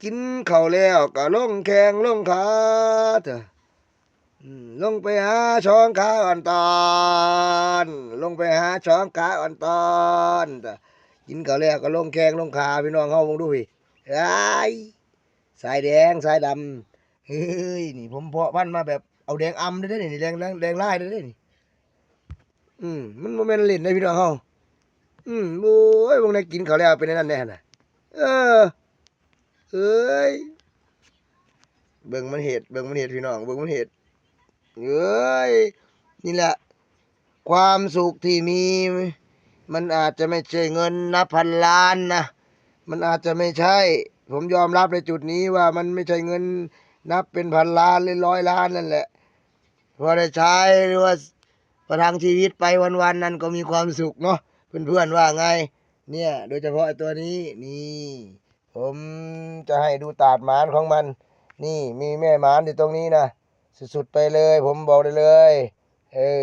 ກິນເຂົ້າແລ້ວກໍລົງແຂ້ງລົງຂາເຖາະ ອືມ ລົງໄປຫາຊ່ອງຂາອ່ອນຕອນ ລົງໄປຫາຊ່ອງຂາອ່ອນຕອນເຖາະ ກິນເຂົ້າແລ້ວກໍລົງແຂ້ງລົງຂາ ພີ່ນ້ອງເຮົາເບິ່ງດູພີ້ ອ້າຍ ສາຍແດງສາຍດຳ ເຮີ້ຍ ນີ້ຜົມເພາະພັນມາແບບເອົາແດງອຳເດ້ນີ້ ແດງ ແດງ ແດງລາຍເດ້ນີ້ ອືມ ມັນບໍ່ແມ່ນຫຼິ້ນເດ້ພີ່ນ້ອງເຮົາ ອືມ ໂອ້ຍ ເບິ່ງແດ່ ກິນເຂົ້າແລ້ວເປັນອັນນັ້ນແດ່ຫັ້ນນະ ເອີ ເອີຍ ເບິ່ງມັນເຮັດ ເບິ່ງມັນເຮັດ ພີ່ນ້ອງ ເບິ່ງມັນເຮັດ ເອີຍ ນີ້ແຫຼະ ຄວາມສຸກທີ່ມີ ມັນອາດຈະໄມ່ໃຊ່ເງິນນັບພັນລ້ານນະ ມັນອາດຈະໄມ່ໃຊ່ ຜົມຍອມຮັບໃນຈຸດນີ້ວ່າມັນໄມ່ໃຊ່ເງິນນັບເປັນພັນລ້ານ ຫຼື ຮ້ອຍລ້ານນັ້ນແຫຼະ ພໍໄດ້ໃຊ້ ຫຼືວ່າປະທັງຊີວິດໄປວັນໆ ນັ້ນກໍມີຄວາມສຸກເນາະ ເພື່ອນໆ ວ່າໄງ? ເນຍ ໂດຍສະເພາະໄອ້ຕົວນີ້ ນີ້ ຜົມຈະໃຫ້ດູຕາດໝານຂອງມັນ ນີ້ ມີແມ່ໝານຢູ່ຕົງນີ້ນະ ສຸດໆ ໄປເລີຍ ຜົມບອກໄດ້ເລີຍ ເອີ.